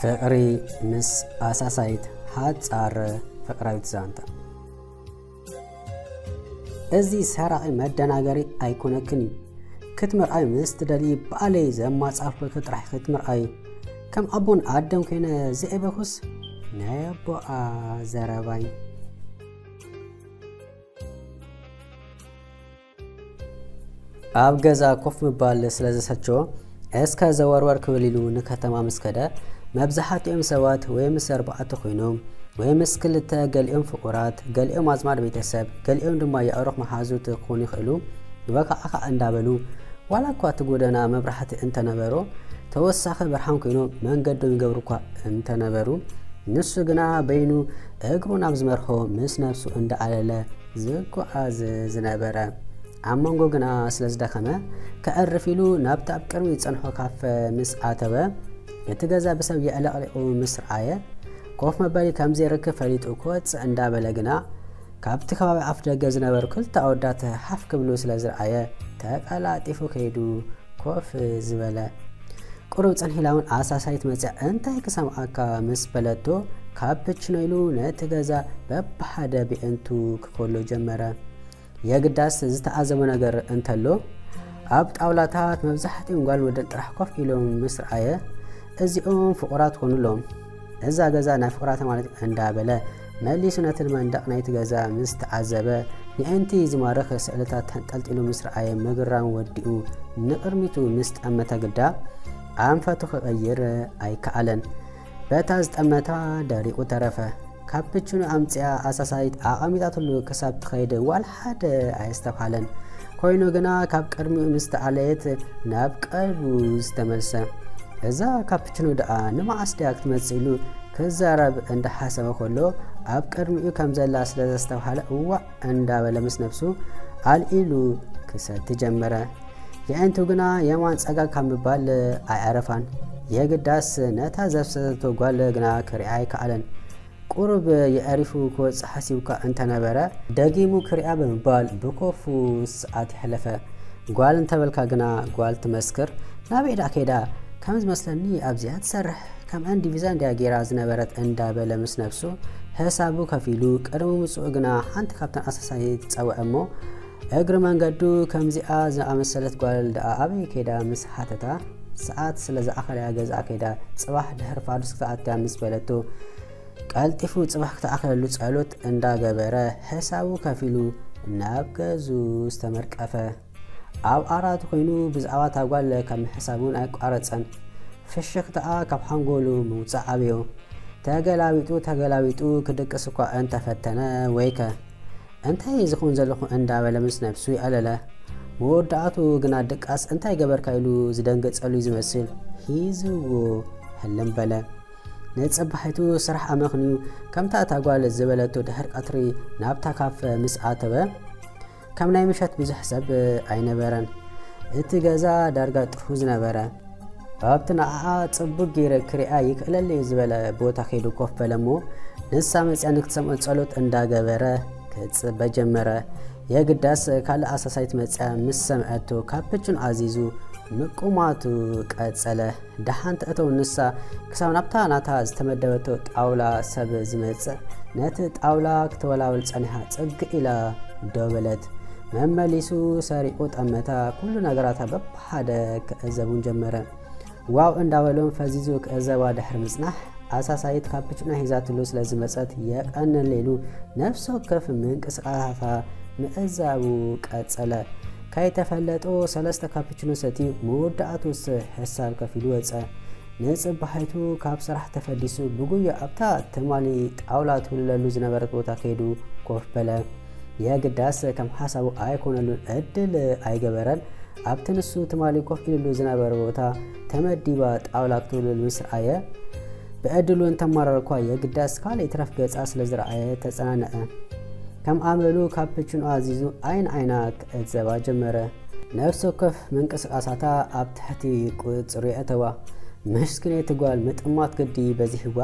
ፍቕሪ ምስ ኣሳሳይት ሓጻር ፍቕራዊት ዛንታ። እዚ ሰራቒ መደናገሪ ኣይኮነክን እዩ። ክትምርኣይ ምስ ትደሊ ባዕለይ ዘማጻፍኩ ጥራሕ ክትምርኣይ። ከም ኣቦን ኣደን ኮይነ ዘዕበኹስ ናይ ኣቦኣ ዘረባይ። ኣብ ገዛ ኮፍ ምባል ስለ ዘሰልቸዎ፣ እስከ ዘወርወር ክብል ኢሉ ንከተማ ምስ ከደ፣ መብዛሕትኦም ሰባት ወይ ምስ ኣርባዕተ ኮይኖም፣ ወይ ምስ ክልተ፣ ገሊኦም ፍቑራት፣ ገሊኦም ኣዝማድ ቤተሰብ፣ ገሊኦም ድማ የዕሩኽ መሓዙት ክኾኑ ይኽእሉ፣ ወካዕካዕ እንዳበሉ፣ ዋላ እኳ እቲ ጎደና መብራህቲ እንተነበሮ፣ ተወሳኺ ብርሃን ኮይኖም መንገዶም ይገብሩ እኳ እንተነበሩ፣ ንሱ ግና በይኑ እግሩ ናብ ዝመርሖ ምስ ነብሱ እንዳኣለለ ዝጓዓዝ ዝነበረ። ኣብ መንጎ ግና ስለ ዝደኸመ፣ ከዕርፍ ኢሉ ናብቲ ኣብ ቅድሚ ዝጸንሖ ካፈ ምስ ኣተወ፣ እቲ ገዛ ብሰብ የዕለቕሊቑ ምስ ረኣየ፣ ኮፍ መበሊ ከም ዘይረክብ ፈሊጡ ክወጽእ እንዳበለ ግና፣ ካብቲ ከባቢ ኣፍ ደገ ዝነበሩ ክልተ ኣወዳት ሓፍ ክብሉ ስለ ዝረኣየ፣ ተቐላጢፉ ከይዱ ኮፍ ዝበለ። ቁሩብ ጸንሒላ እውን ኣሳሳይት መጽያ፣ "እንታይ ክሰምዓካ?" ምስ በለቶ፣ ካፕችኖ ኢሉ ነቲ ገዛ በብሓደ ብእንቱ ክኮሎ ጀመረ። የግዳስ ዝተዓዘቦ ነገር እንተሎ፣ ኣብ ጣውላታት መብዛሕትኦም ጓል ወደን ጥራሕ ኮፍ ኢሎም ምስ ረኣየ፣ "እዚኦም ፍቑራት ኮኑሎም፣ እዛ ገዛ ናይ ፍቑራት ማለት" እንዳበለ መሊሱ ነቲ መንደቕ ናይቲ ገዛ ምስ ተዓዘበ፣ ንእንቲ ዝማርኽ ስእልታት ተንጠልጢሉ ምስ ረኣየ፣ ምግራም ወዲኡ ንቕድሚቱ ምስ ጠመተ ግዳ፣ ኣንፈቱ ክቕይር ኣይከኣለን። በታ ዝጠመታ ደሪቑ ተረፈ። ካፕችኖ ኣምጺኣ ኣሳሳይት ኣቐሚጣትሉ ክሳብ ትኸይድ ዋላ ሓደ ኣየስተብሃለን። ኮይኑ ግና ካብ ቅድሚኡ ምስ ተኣለየት ናብ ቀልቡ ዝተመልሰ። "እዛ ካፕችኖ ደኣ ንመዓስ ድያ ክትመጽእ?" ኢሉ ክዛረብ እንዳሓሰበ ከሎ፣ ኣብ ቅድሚኡ ከም ዘላ ስለ ዘስተብሃለ፣ "እዋእ!" እንዳበለ ምስ ነብሱ ኣልዒሉ ክሰቲ ጀመረ። የዕንቱ ግና የማን ጸጋም ካብ ምባል ኣይዓረፋን። የግዳስ ነታ ዘፍሰሰቶ ጓል ግና ክሪኣ ኣይከኣለን። ቁሩብ የዕሪፉ ክወጽእ ሓሲቡካ እንተነበረ፣ ደጊሙ ክሪኣ ብምባል ብኮፉ ሰዓት የሕለፈ። ጓል እንተበልካ ግና ጓል ትመስክር። ናበይ ደኣ ከይዳ? ከም ዝመስለኒ ኣብዚኣ ትሰርሕ። ከም እንዲቪዛ እንድያ ጌራ ዝነበረት እንዳበለ ምስ ነብሱ ሕሳቡ ከፊሉ፣ ቅድሚ ምጽኡ ግና ሓንቲ ካብተን ኣሳሳይት ትጸውዐ እሞ፣ እግሪ መንገዱ ከምዚኣ ዝኣመሰለት ጓል ደኣ ኣበይ ከይዳ ምስ ሓተታ፣ ሰዓት ስለ ዝኣኸለያ ገዝኣ ከይዳ ጽባሕ ድሕሪ ፋዱስ ክትኣትያ ምስ በለቶ፣ ቀልጢፉ ጽባሕ ክትኣኽለሉ ጸሎት እንዳገበረ ሕሳቡ ከፊሉ ናብ ገዝኡ ዝተመርቀፈ። ኣብ ዓራት ኮይኑ ብዛዕባ እታ ጓል ካብ ምሕሳብ እውን ኣየቋረጸን። ፍሽኽታኣ ካብ ሓንጎሉ ምውጻእ ኣብዮ። ተገላቢጡ ተገላቢጡ ክድቅስ እኳ እንተፈተነ፣ "ወይከ እንታይ ዝኸውን ዘለኹ?" እንዳበለ ምስ ነብሱ ይኣለለ። መወዳእቱ ግና ድቃስ እንታይ ገበርካ ኢሉ ዝደንገጸሉ ዝመስል ሒዝዎ ህልም በለ። ንጽባሒቱ ስራሕ ኣመኽንዩ ከምታ እታ ጓል ዝበለቶ ድሕሪ ቀትሪ ናብታ ካፈ ምስ ኣተወ፣ ከም ናይ ምሸት ብዙሕ ሰብ ኣይነበረን። እቲ ገዛ ዳርጋ ጥርሑ ዝነበረ። ኣብቲ ንዓኣ ጽቡቕ ገይረ ክሪኣ ይክእለለይ ዝበለ ቦታ ከይዱ ኮፍ በለ እሞ፣ ንሳ መጽያ ንክትሰምዖ ጸሎት እንዳገበረ ክጽበ ጀመረ። የግዳስ ካልእ ኣሳሳይት መጽያ ምስ ሰምዐቶ ካፕቹን ኣዚዙ ምቁማቱ ቀጸለ። ደሓን ተእተው ንሳ ክሳብ ናብታ ናታ ዝተመደበቶ ጣውላ ሰብ ዝመጽእ፣ ነቲ ጣውላ ክትወላውል ጸኒሓ ጽግዕ ኢላ ደው በለት። መመሊሱ ሰሪቑ ጠመታ። ኩሉ ነገራታ በብሓደ ክዕዘቡን ጀመረ። ዋው እንዳበሎም ፈዚዙ ክዕዘባ ድሕሪ ምጽናሕ፣ ኣሳሳይት ካፕቹና ሒዛትሉ ስለ ዝመጸት የቐንል ኢሉ ነፍሲ ወከፍ ምንቅስቃሳታ ምዕዛቡ ቀጸለ። ከይተፈለጦ ሰለስተ ካፕቹኖ ሰትዩ፣ መወዳእቱስ ሕሳብ ከፊሉ ወጸ። ንጽባሒቱ ካብ ስራሕ ተፈዲሱ ብጉያ ኣብታ ትማሊ ጣውላ ትውልለሉ ዝነበረት ቦታ ከይዱ ኮፍ በለ። የግዳስ ከም ሓሳቡ ኣይኮነሉን፣ ዕድል ኣይገበረን። ኣብቲ ንሱ ትማሊ ኮፍ ኢልሉ ዝነበረ ቦታ ተመዲባ ጣውላ ክትውልል ምስ ረኣየ፣ ብዕድሉ እንተማረረ እኳ የግዳስ ካልእ ይትረፍ ገጻ ስለ ዝረኣየ ተጸናንዐ። ከም ኣመሉ ካፕቹኖ ኣዚዙ ዓይን ዓይና ክዕዘባ ጀመረ። ነፍሲ ወከፍ ምንቅስቃሳታ ኣብ ትሕቲ ቁጽጽሩ የእተዋ። ምስኪነይቲ ጓል ምጥማት ግዲ በዚሕዋ፣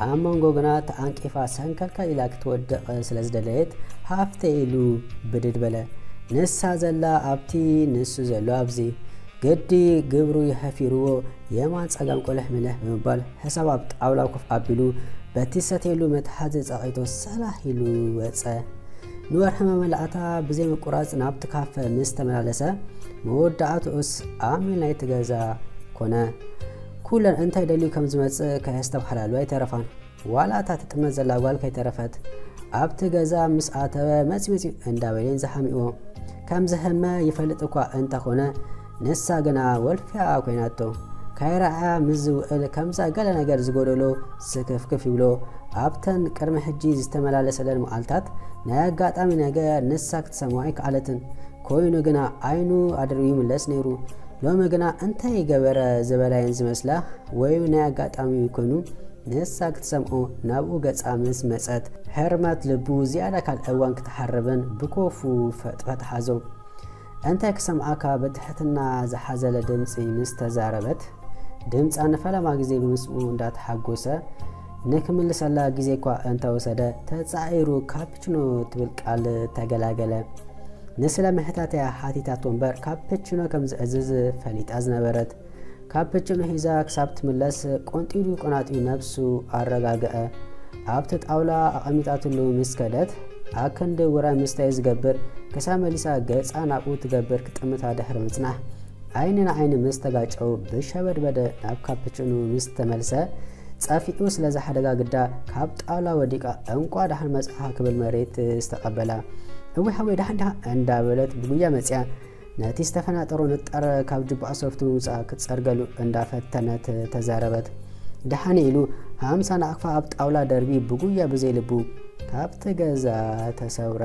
ኣብ መንጎ ግና ተኣንቂፋ ሰንከልከል ኢላ ክትወድቕ ስለ ዝደለየት፣ ሃፍተ ኢሉ ብድድ በለ። ንሳ ዘላ ኣብቲ፣ ንሱ ዘሎ ኣብዚ። ግዲ ግብሩ የሐፊርዎ፣ የማን ጸጋም ቆልሕ ምልሕ ብምባል ሕሳብ ኣብ ጣውላ ኮፍ ኣቢሉ በቲ ሰትየሉ መትሓዚ ጸቒጡ ሰላሕ ኢሉ ወጸ። ንወርሒ መመላእታ ብዘይ ምቁራጽ ናብቲ ካፈ ምስ ተመላለሰ፣ መወዳእትኡስ ኣሚል ናይቲ ገዛ ኮነ። ኩለን እንታይ ደልዩ ከም ዝመጽእ ከየስተብሃላሉ ኣይተረፋን። ዋላ እታ ትጥመት ዘላ ጓል ከይተረፈት ኣብቲ ገዛ ምስ ኣተወ፣ መጺ መጺ እንዳበለን ዝሓሚዎ። ከም ዝህመ ይፈልጥ እኳ እንተኾነ፣ ንሳ ግና ወልፍያ ኮይናቶ። ካይረኣያ ምስ ዝውዕል ከምዛ ገለ ነገር ዝጎደሎ ስክፍክፍ ይብሎ። ኣብተን ቅድሚ ሕጂ ዝተመላለሰለን መዓልታት ናይ ኣጋጣሚ ነገር ንሳ ክትሰምዖ ኣይከኣለትን። ኮይኑ ግና ዓይኑ ኣድርዩ ይምለስ ነይሩ። ሎሚ ግና እንታይ ገበረ ዝበላየን ዝመስላ ወይ ናይ ኣጋጣሚ ኮይኑ ንሳ ክትሰምዖ ናብኡ ገጻ ምስ መጸት፣ ህርመት ልቡ ዝያዳ ካልእ እዋን ክትሓርብን ብኮፉ ፈጥፈጥ ሓዞ። እንታይ ክሰምዓካ ብትሕትና ዝሓዘለ ድምጺ ምስ ተዛረበት፣ ድምጻ ንፈለማ ግዜ ብምስምኡ እንዳተሓጎሰ፣ ንክምልሰላ ግዜ እኳ እንተወሰደ፣ ተጻዒሩ ካፕችኖ ትብል ቃል ተገላገለ። ንስለ ምሕታትያ ሓቲታቶ እምበር፣ ካፕችኖ ከም ዝእዝዝ ፈሊጣ ዝነበረት። ካፕችኖ ሒዛ ክሳብ ትምለስ፣ ቆንጢሉ ቆናጢዩ ነብሱ ኣረጋግዐ። ኣብቲ ጣውላ ኣቐሚጣትሉ ምስ ከደት፣ ኣክንዲ ውረ ምስታይ ዝገብር፣ ክሳብ መሊሳ ገጻ ናብኡ ትገብር ክጥምታ ድሕሪ ምጽናሕ፣ ዓይኒ ንዓይኒ ምስ ተጋጨው፣ ብሸበድበደ ናብ ካፕችኖ ምስ ተመልሰ፣ ጸፊዑ ስለ ዝሓደጋ ግዳ ካብ ጣውላ ወዲቃ፣ "እንቋ ደሓን መጻኻ" ክብል መሬት ዝተቐበላ። "እወ ሓወይ፣ ደሓን ዲኻ?" እንዳበለት ብጉያ መጽያ፣ ነቲ ዝተፈናጠሮ ንጣር ካብ ጅባኣ ሶፍቲ ብምውጻእ ክትጸርገሉ እንዳፈተነት ተዛረበት። ደሓን ኢሉ ሃምሳ ናቕፋ ኣብ ጣውላ ደርቢ ብጉያ ብዘይ ልቡ ካብቲ ገዛ ተሰውረ።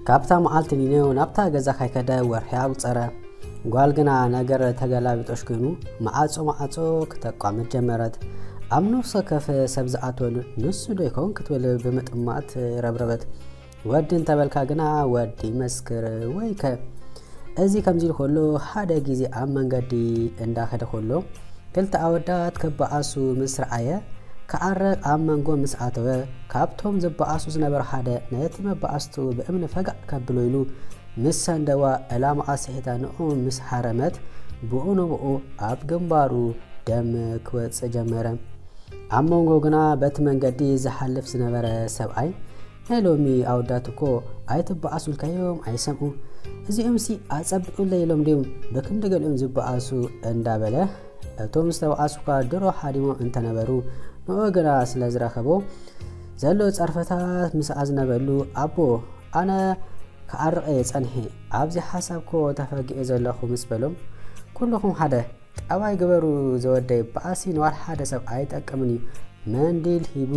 ካብታ መዓልቲ ኒኖ ናብታ ገዛ ካይከደ ወርሒ ኣቁጸረ። ጓል ግና ነገር ተገላቢጦሽ ኮይኑ መዓጾ መዓጾ ክተቋምት ጀመረት። ኣብ ነፍሲ ወከፍ ሰብ ዝኣትወሉ ንሱ ዶ ይኸውን ክትብል ብምጥማት ረብረበት። ወዲ እንተበልካ ግና ወዲ መስክር ወይከ። እዚ ከምዚ ኢሉ ከሎ ሓደ ግዜ ኣብ መንገዲ እንዳኸደ ከሎ ክልተ ኣወዳት ክበኣሱ ምስ ረኣየ ክዓርቕ ኣብ መንጎ ምስ ኣተወ ካብቶም ዝበኣሱ ዝነበሩ ሓደ ነቲ መበኣስቱ ብእምኒ ፈጋእ ከብሎ ኢሉ ምስ ሰንደዋ ዕላማኣ ስሒታ ንኡ ምስ ሓረመት ብኡ ንብኡ ኣብ ግንባሩ ደም ክወጽእ ጀመረ። ኣብ መንጎ ግና በቲ መንገዲ ዝሓልፍ ዝነበረ ሰብኣይ፣ "ናይ ሎሚ ኣወዳት እኮ ኣይትበኣሱ ኢልካዮም ኣይሰምዑ። እዚኦምሲ ኣጸብቑለይ ኢሎም ድዮም ብክንዲ ገሊኦም ዝበኣሱ?" እንዳበለ፣ እቶም ዝተበኣሱ እኳ ድሮ ሓዲሞም እንተነበሩ፣ ንኡ ግና ስለ ዝረኸቦ፣ ዘሎ ጸርፍታት ምስ ኣዝነበሉ፣ "ኣቦ፣ ኣነ ክዓርቕ እየ ጸኒሐ፣ ኣብዚ ሓሳብ እኮ ተፈጊኤ ዘለኹ" ምስ በሎም፣ "ኩልኹም ሓደ ጠባይ ግበሩ ዘወደይ፣ በኣሲ ንዋላ ሓደ ሰብ ኣይጠቅምን እዩ" መንዲል ሂቡ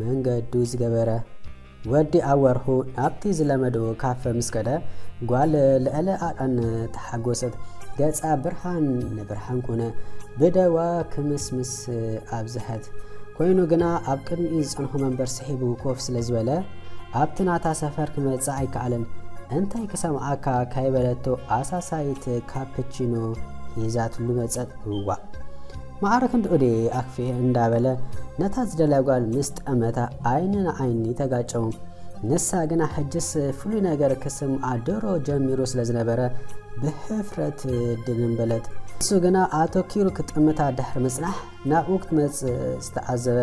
መንገዱ ዝገበረ ወዲ ኣብ ወርሑ ናብቲ ዝለመዶ ካፈ ምስ ከደ፣ ጓል ልዕሊ ዓቐን ተሓጎሰት። ገጻ ብርሃን ንብርሃን ኮነ፣ ብደዋ ክምስምስ ኣብዝሐት። ኮይኑ ግና ኣብ ቅድሚኡ ዝጸንሑ መንበር ስሒቡ ኮፍ ስለ ዝበለ፣ ኣብቲ ናታ ሰፈር ክመጽእ ኣይከኣለን። እንታይ ክሰምዓካ ካይበለቶ ኣሳሳይት ካፕቺኖ ሒዛትሉ መጸት። እዋእ፣ ማዕረ ክንድኡ ድየ ኣክፊኤ እንዳበለ ነታ ዝደልያ ጓል ምስ ጠመታ ዓይኒ ንዓይኒ ተጋጨው። ንሳ ግና ሕጅስ ፍሉይ ነገር ክስምዓ ድሮ ጀሚሩ ስለ ዝነበረ ብሕፍረት ድንን በለት። ንሱ ግና ኣተኪሩ ክጥምታ ድሕሪ ምጽናሕ ናብኡ ክትመጽእ ዝተዓዘበ፣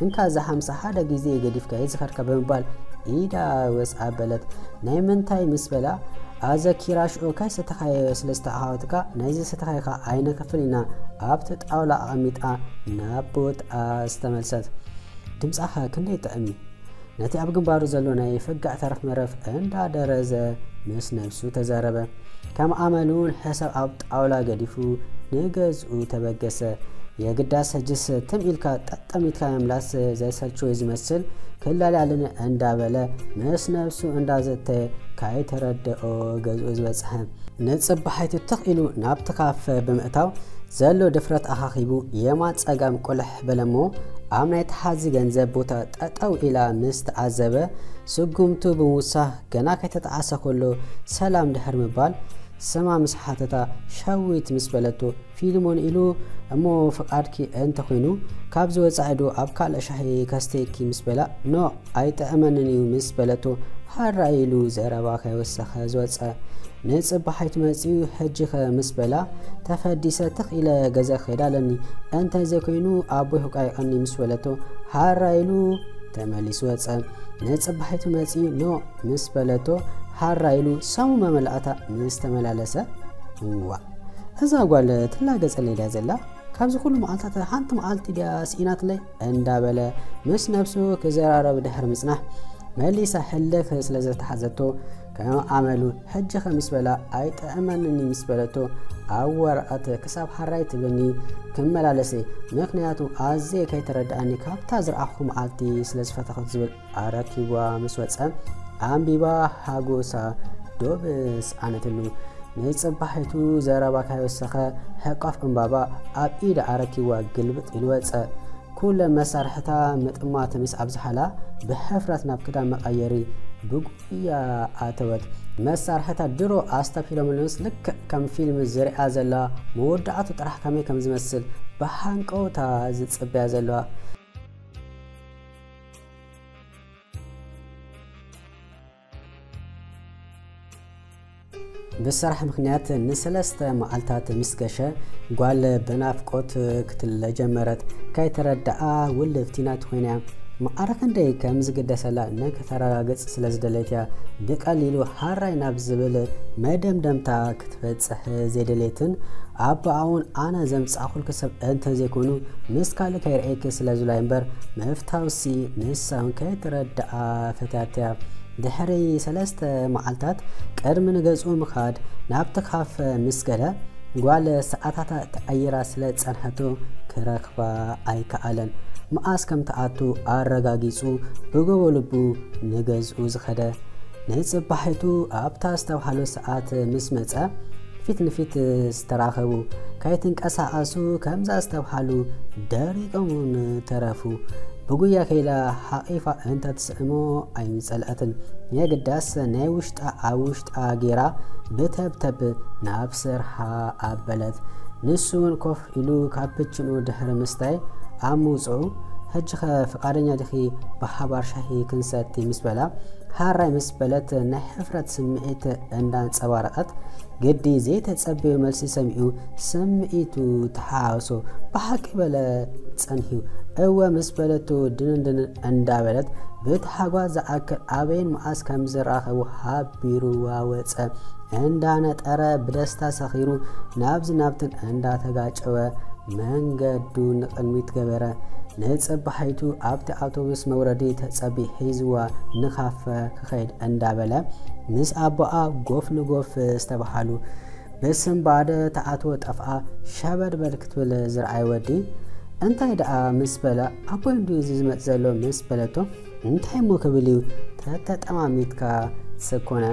"እንካ እዛ ሓምሳ ሓደ ግዜ ገዲፍካዮ ዝኸድካ" ብምባል ኢዳ ወጽኣ በለት። "ናይ ምንታይ?" ምስ በላ፣ "ኣዘኪራ ሽዑ ካይ ሰተኻዮ ስለ ዝተዓወትካ፣ ናይዚ ሰተኻይካ ኣይንከፍል ኢና፣ ኣብቲ ጣውላ ኣቐሚጣ ናብ ቦትኣ ዝተመልሰት። ድምጻኸ ክንደይ ጥዕም እዩ!" ነቲ ኣብ ግንባሩ ዘሎ ናይ ፈጋእ ተረፍ መረፍ እንዳደረዘ ምስ ነብሱ ተዛረበ። ከም ኣመሉ ንሕሳብ ኣብ ጣውላ ገዲፉ ንገዝኡ ተበገሰ። የግዳስ ሕጅስ ትም ኢልካ ጠጠሚትካ ምምላስ ዘሰልችዎ ዝመስል፣ ክላልያልን እንዳበለ ምስ ነብሱ እንዳዘተ ካይተረደኦ ገዝኡ ዝበጽሐ። ንጽባሒቱ ትኽ ኢሉ ናብቲ ካፈ ብምእታው ዘሎ ድፍረት ኣኻኺቡ የማን ጸጋም ቁልሕ በለሞ። ኣብ ናይ ተሓዚ ገንዘብ ቦታ ጠጠው ኢላ ምስ ተዓዘበ ስጉምቱ ብምውሳኽ ገና ከይተጣዓሰ ከሎ ሰላም ድሕሪ ምባል ስማ ምስ ሓተታ፣ ሸዊት ምስ በለቶ፣ ፊልሞን ኢሉ፣ እሞ ፍቓድኪ እንተኾይኑ፣ ካብዚ ወጻኢ ዶ ኣብ ካልእ ሻሂ ከስተየኪ ምስ በላ፣ ኖ፣ ኣይጥዕመንን እዩ ምስ በለቶ፣ ሃራ ኢሉ ዘረባ ከይወሰኸ ዝወጸ። ንጽባሒቱ መጺኡ፣ ሕጂኸ ምስ በላ፣ ተፈዲሰ ትኽ ኢለ ገዛ ክኸይድ ኣለኒ፣ እንተዘይኮይኑ ኣቦይ ክቋይቐኒ ምስ በለቶ፣ ሃራ ኢሉ ተመሊሱ ወጸ። ንጽባሒቱ መጺኡ፣ ኖ፣ ምስ በለቶ፣ ሃራ ኢሉ ሰሙ መመላእታ ምስ ተመላለሰ፣ እዋ፣ እዛ ጓል ትላገጸለይ ድያ ዘላ? ካብዚ ኩሉ መዓልታት ሓንቲ መዓልቲ ድያ ስኢናትለይ? እንዳበለ ምስ ነብሱ ክዘራረብ ድሕሪ ምጽናሕ፣ መሊሳ ሕልኽ ስለ ዘተሓዘቶ፣ ከም ኣመሉ፣ ሕጂ ከ ምስ በላ፣ ኣይጥዕመንን ምስ በለቶ፣ ኣብ ወረቐት ክሳብ ሃራይ ትብለኒ ክመላለስ እየ፣ ምኽንያቱ ኣዝየ ከይተረድኣኒ ካብታ ዝረኣኹ መዓልቲ ስለ ዝፈተኹት ዝብል ኣረኪቧ ምስ ወጸ፣ ኣንቢባ ሃጎሳ ዶብ ሰኣነትሉ። ንጽባሒቱ ዘረባ ከይወሰኸ፣ ሕቋፍ ዕምባባ ኣብ ኢዳ ኣረኪብዋ ግልብጥ ኢሉ ወጸ። ኩለን መሳርሕታ ምጥማት ምስ ኣብዝሓላ፣ ብሕፍረት ናብ ክዳን መቐየሪ ብጉያ ኣተወት። መሳርሕታ ድሮ ኣስተብሂሎምለንስ፣ ልክዕ ከም ፊልም ዝሪኣ ዘላ መወዳእቱ ጥራሕ ከመይ ከም ዝመስል ብሃንቀውታ ዝጽበያ ዘለዋ። ብስራሕ ምኽንያት ንሰለስተ መዓልታት ምስ ገሸ፣ ጓል ብናፍቆት ክትለ ጀመረት። ከይተረድኣ ውልፍቲ ናቱ ኮይና እያ። ማዕረ ክንደይ ከም ዝግደሰላ ንክተረጋግጽ ስለ ዝደለየት እያ። ብቐሊሉ ሃራይ ናብ ዝብል መደምደምታ ክትበጽሕ ዘይደለየትን፣ ኣቦኣ እውን ኣነ ዘምጻእኩልኪ ሰብ እንተዘይኮይኑ፣ ምስ ካልእ ከይርእየኪ ስለ ዝብላ እምበር፣ ምፍታውሲ ንሳ እውን ከይትረድኣ ፈትያቶ እያ። ድሕሪ ሰለስተ መዓልታት ቅድሚ ንገዝኡ ምኻድ፣ ናብቲ ካፈ ምስ ከደ፣ ጓል ሰዓታታ ተቐይራ ስለ ዝጸንሐቶ ክረኽባ ኣይከኣለን። መዓስ ከም ትኣቱ ኣረጋጊጹ ብጎቦ ልቡ ንገዝኡ ዝኸደ። ንጽባሒቱ ኣብታ ዝተባህሎ ሰዓት ምስ መጸ፣ ፊት ንፊት ዝተራኸቡ። ከይትንቀሳቐሱ ከምዛ ዝተባህሉ ደሪቆም እውን ተረፉ። ብጉያ ከይዳ ሓቒፋ እንተትስእሞ ኣይምጸልአትን። የግዳስ ናይ ውሽጣ ኣብ ውሽጣ ጌራ ብተብተብ ናብ ስርሓ ኣበለት። ንሱ እውን ኮፍ ኢሉ ካፕችኖ ድሕሪ ምስታይ ኣብ ምውጽኡ፣ "ሕጂኸ ፍቓደኛ ዲኺ ብሓባር ሻሂ ክንሰቲ?" ምስ በላ፣ ሃራይ ምስ በለት ናይ ሕፍረት ስምዒት እንዳንጸባረቐት፣ ግዲ ዘይተጸበዮ መልሲ ሰሚዑ ስምዒቱ ተሓዋወሶ። ብሓቂ በለ ጸንሕዩ። እወ ምስ በለቶ ድንንድን እንዳበለት ብታሕጓስ ዝኣክል ኣበይን መዓስ ከም ዝራኸቡ ሓቢርዋ ወጸ። እንዳነጠረ ብደስታ ሰኺሩ ናብዚ ናብትን እንዳተጋጨወ መንገዱ ንቕድሚት ገበረ። ንጽባሒቱ ኣብቲ ኣውቶቡስ መውረዲ ተጸቢ ሒዝዋ ንኻፈ ክኸይድ እንዳበለ ምስ ኣቦኣ ጎፍ ንጎፍ ዝተባሃሉ። ብስንባደ ተኣትዎ ጠፍኣ ሸበድበድ ክትብል ዝረኣየ ወዲ፣ "እንታይ ደኣ?" ምስ በለ፣ "ኣቦይ እንድዩ እዚ ዝመጽእ ዘሎ?" ምስ በለቶ፣ "እንታይ እሞ ክብል እዩ? ተተጠማሚትካ ስኮነ።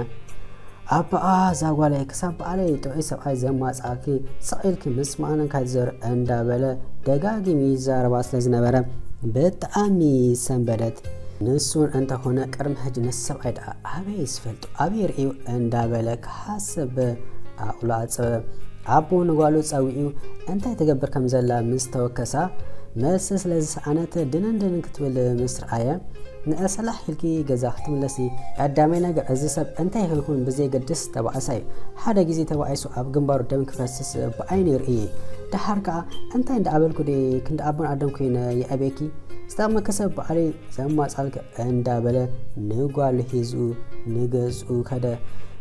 ኣቦኣ እዛ ጓለይ ክሳብ በዓለይ ጥዑይ ሰብኣይ ዘማጽኣኪ ስቕ ኢልኪ ምስ መኣነን ካይትዞሪ" እንዳበለ ደጋጊሙ ይዛረባ ስለ ዝነበረ ብጣዕሚ ሰንበደት። ንሱን እንተኾነ ቅድሚ ሕጂ ነቲ ሰብኣይ ደኣ ኣበይ ዝፈልጦ፣ ኣበይ ርእዩ እንዳበለ ክሓስብ ኣእምሮ ኣጸበ። ኣቦ ንጓሉ ጸዊዑ እንታይ ትገብር ከም ዘላ ምስ ተወከሳ፣ መልሲ ስለ ዝሰኣነት ድንን ድንን ክትብል ምስ ረኣየ፣ "ንእሰላሕ ኢልኪ ገዛ ክትምለሲ፣ ቀዳማይ ነገር እዚ ሰብ እንታይ ይኹን ብዘየገድስ ተባእሳ እዩ። ሓደ ግዜ ተባኢሱ ኣብ ግንባሩ ደም ክፈስስ ብዓይነይ ርእየ። ደሓር ከኣ እንታይ እንዳኣበልኩ ድየ ክንዲ ኣቦን ኣደን ኮይነ የዕብየኪ? ዝጠቕመኪ ሰብ ባዕለይ ዘማጻልኪ" እንዳበለ ንጓሉ ሒዙ ንገዝኡ ከደ።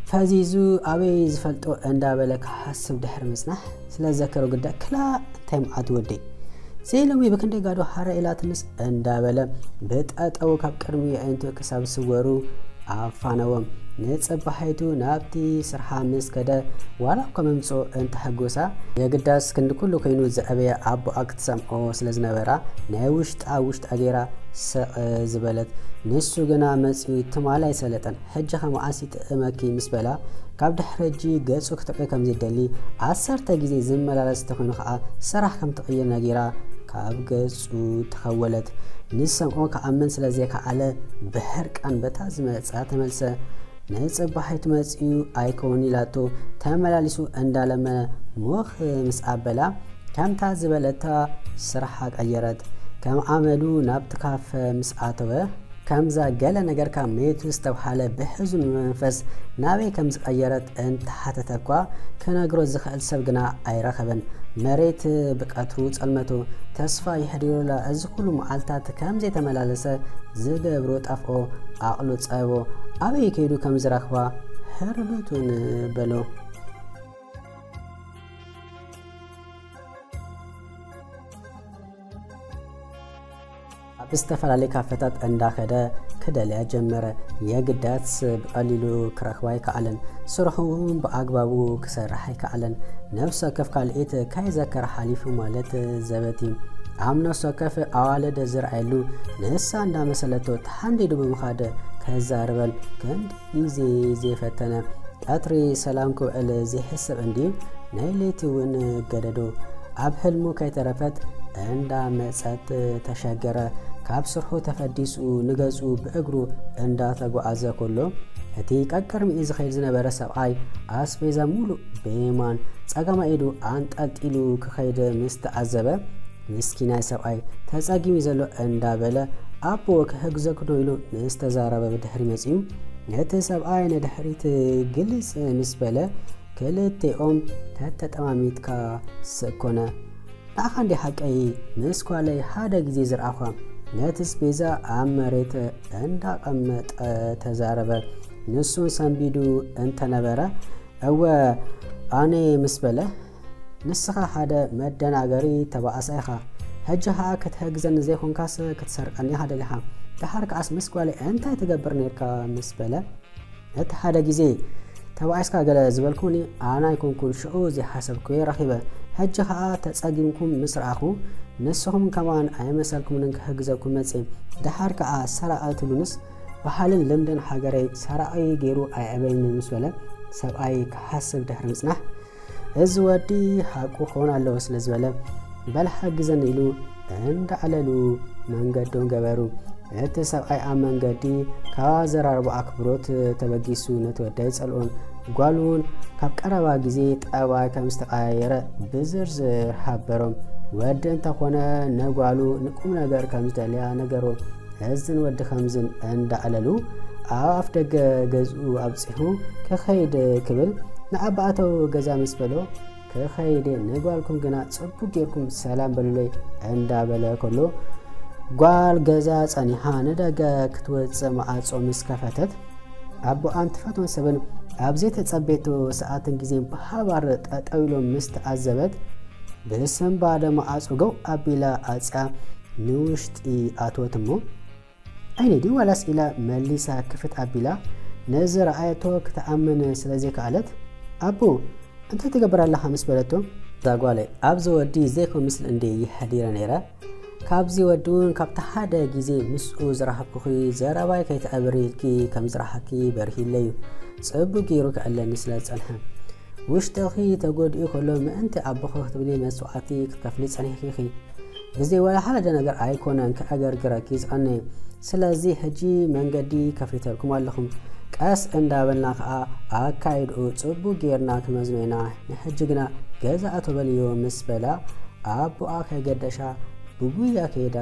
ፈዚዙ ኣበይ ዝፈልጦ እንዳበለ ክሓስብ ድሕሪ ምጽናሕ ስለ ዘከሮ ግዳ፣ "ክላ እንታይ መዓት ወደይ? ዘይሎሚ ብክንደይ ጋዶ ሃረ ኢላትንስ" እንዳበለ ብጠጠው ካብ ቅድሚ ኣዒንቱ ክሳብ ስወሩ ኣፋነዎም። ንጽባሒቱ ናብቲ ስርሓ ምስ ከደ፣ ዋላ እኳ ምምጽኡ እንተሐጎሳ፣ የግዳስ ክንዲ ኩሉ ኮይኑ ዘዕበየ ኣቦኣ ክትሰምዖ ስለ ዝነበራ፣ ናይ ውሽጣ ውሽጣ ገይራ ሰቕ ዝበለት። ንሱ ግና መጺኡ ትማል ኣይሰለጠን። "ሕጂ ከ መዓስ ይጥዕመኪ?" ምስ በላ፣ ካብ ድሕሪ ሕጂ ገጹ ክትርኢ ከም ዘይደሊ፣ ዓሰርተ ግዜ ዝመላለስ እንተኾይኑ ከኣ ስራሕ ከም ትቕይር ነጊራ ካብ ገጹ ተኸወለት። ንዝሰምዖ ክኣምን ስለ ዘይከኣለ ብሕርቃን በታ ዝመጻ ተመልሰ። ንጽባሒቱ መጺኡ ኣይከውን ኢላቶ ተመላሊሱ እንዳለመነ ሞኽ ምስ ኣበላ፣ ከምታ ዝበለታ ስራሓ ቀየረት። ከም ዓመሉ ናብቲ ካፈ ምስ ኣተወ፣ ከምዛ ገለ ነገርካ መይቱ ዝተብሃለ ብሕዙን መንፈስ ናበይ ከም ዝቐየረት እንተሓተተ እኳ ክነግሮ ዝኽእል ሰብ ግና ኣይረኸበን። መሬት ብቀትሩ ጸልመቱ ተስፋ የሕዲሩላ። እዚ ኩሉ መዓልታት ከም ዘይተመላለሰ ዝገብሮ ጠፍኦ፣ ዓቕሉ ጸቦ፣ ኣበይ ከይዱ ከም ዝረኽባ ህርብቱን በሎ። ኣብ ዝተፈላለየ ካፈታት እንዳኸደ ክደልያ ጀመረ። የግዳስ ብቐሊሉ ክረኽባ ኣይከኣለን። ስርሑ እውን ብኣግባቡ ክሰርሕ ኣይከኣለን። ነፍሲ ወከፍ ካልኢት ካይዘከር ሓሊፉ ማለት ዘበት እዩ። ኣብ ነፍሲ ወከፍ ኣዋልድ ዝረኣየሉ ንሳ እንዳመሰለቶ ተሓንዲዱ ብምኻድ ከዛርበን ክንዲ ግዜ ዘይፈተነ። ቀትሪ ሰላም ክውዕል ዘይሕሰብ እንድዩ፣ ናይ ለይቲ እውን ገደዶ። ኣብ ሕልሙ ከይተረፈት እንዳመጸት ተሸገረ። ካብ ስርሑ ተፈዲሱ ንገዝኡ ብእግሩ እንዳተጓዓዘ ከሎ፣ እቲ ቀቅድሚኡ ዝኸይድ ዝነበረ ሰብኣይ ኣስቤዛ ሙሉእ ብየማን ጸጋማይ ኢዱ ኣንጠልጢሉ ክኸይድ ምስ ተዓዘበ፣ "ምስኪናይ ሰብኣይ ተጸጊሙ ዘሎ" እንዳበለ፣ "ኣቦ ክሕግዘኩ ዶ?" ኢሉ ምስ ተዛረበ ብድሕሪ መጺኡ፣ እቲ ሰብኣይ ንድሕሪት ግልጽ ምስ በለ፣ ክልቲኦም ተተጠማሚትካ ስእኮነ። "ንዓኻ እንዲ ሓቀይ ምስ ጓለይ ሓደ ግዜ ዝረኣኹዋ?" ነቲ ኣስቤዛ ኣብ መሬት እንዳቐመጠ ተዛረበ። ንሱን ሰንቢዱ እንተነበረ፣ "እወ፣ ኣነ" ምስ በለ፣ "ንስኻ ሓደ መደናገሪ ተባኣሳይ ኢኻ። ሕጂ ኸኣ ክትሕግዘኒ ዘይኮንካስ ክትሰርቀኒ ኢኻ ደሊኻ። ደሓር ከኣስ ምስ ጓለይ እንታይ ትገብር ኔርካ?" ምስ በለ፣ "እቲ ሓደ ግዜ ተባኢስካ ገለ ዝበልኩኒ ኣነ ኣይኮንኩን፣ ሽዑ ዘይሓሰብኩዮ ረኺበ። ሕጂ ኸኣ ተጸጊምኩም ምስ ረኣኹ፣ ንስኹም ከማን ኣይመሰልኩምንን ክሕግዘኩም መጽየ። ደሓር ከኣ ሰራቒ ትብሉንስ፣ ባህልን ልምድን ሃገረይ ሰራቒ ገይሩ ኣየዕበየንን" ምስ በለ፣ ሰብኣይ ክሓስብ ድሕሪ ምጽናሕ፣ "እዚ ወዲ ሓቁ ክኾን ኣለዎ" ስለ ዝበለ፣ "በል ሓግዘኒ" ኢሉ እንዳኣለሉ መንገዶም ገበሩ። እቲ ሰብኣይ ኣብ መንገዲ ካብ ኣዘራርባ ኣክብሮት ተበጊሱ ነቲ ወዲ ኣይጸልኦን። ጓሉ እውን ካብ ቀረባ ግዜ ጠባይ ከም ዝተቐያየረ ብዝርዝር ሓበሮም። ወዲ እንተኾነ ንጓሉ ንቁም ነገር ከም ዝደልያ ነገሮ። እዝን ወዲ ከምዝን እንዳኣለሉ ኣብ ኣፍ ደገ ገዝኡ ኣብጺሑ ክኸይድ ክብል ንኣባኣተው ገዛ ምስ በሎ፣ "ክኸይድ ንጓልኩም ግና ጽቡቅ ጌርኩም ሰላም በሉለይ" እንዳበለ ከሎ፣ ጓል ገዛ ጸኒሓ ንደገ ክትወጽእ መዓጾ ምስ ከፈተት፣ ኣቦኣን ትፈትዎን ሰብን ኣብ ዘይተጸበየቶ ሰዓትን ግዜን ብሓባር ጠጠው ኢሎም ምስ ተዓዘበት፣ ብስንባደ መዓጾ ገው ኣቢላ ኣጽያ ንውሽጢ ኣትወት እሞ፣ "ዓይነይ ድዩ ዋላስ?" ኢላ መሊሳ ክፍት ኣቢላ፣ ነዚ ረኣየቶ ክትኣምን ስለ ዘይከኣለት፣ "ኣቦ፣ እንታይ ትገብር ኣለኻ?" ምስ በለቶ፣ "እዛ ጓለይ፣ ኣብዚ ወዲ ዘይኮ ምስል እንዴ ይሕዲረ ነይረ? ካብዚ ወዲ እውን ካብቲ ሓደ ግዜ ምስኡ ዝረኸብኩኺ ዘረባይ ከይተኣብሪ ኢልኪ ከም ዝረኸብኪ በርሂለዩ። ጽቡቅ ገይሩ ክዕለኒ ስለ ዝጸንሐ። ውሽጥኺ ተጎዲኡ ከሎ ምእንቲ ኣቦኺ ክትብሊ መስዋዕቲ ክትከፍሊ ጸኒሕኪ ኢኺ። ብዘይ ዋላ ሓደ ነገር ኣይኮነን ክዕገርግረኪ ዝቐነየ። ስለዚ ሕጂ መንገዲ ከፊተልኩም ኣለኹም። ቀስ እንዳበልና ከኣ ኣካይድኡ ጽቡቅ ጌርና ክመዝኖ ኢና። ንሕጂ ግና ገዛ ኣቶ በልዮ" ምስ በላ ኣቦኣ ከይገደሻ ብጉያ ከይዳ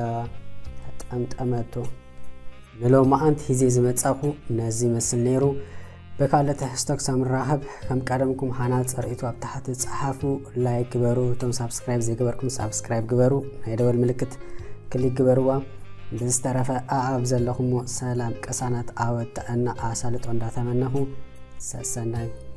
ጠምጠመቶ። ንሎማዓንቲ ሒዜ ዝመጻኹ ነዚ ይመስል ነይሩ። ብካልእ ትሕዝቶ ክሳብ ንራኸብ፣ ከም ቀደምኩም ሃናጺ ርእይቶ ኣብ ታሕቲ ጸሓፉ፣ ላይክ ግበሩ፣ እቶም ሳብስክራይብ ዘይገበርኩም ሳብስክራይብ ግበሩ፣ ናይ ደወል ምልክት ክሊክ ግበርዋ። ብዝተረፈ ኣኣብ ዘለኹሞ ሰላም፣ ቅሳነት፣ ዓወት፣ ጥዕና፣ ኣሳልጦ እንዳተመነኹ፣ ሰሰናዩ።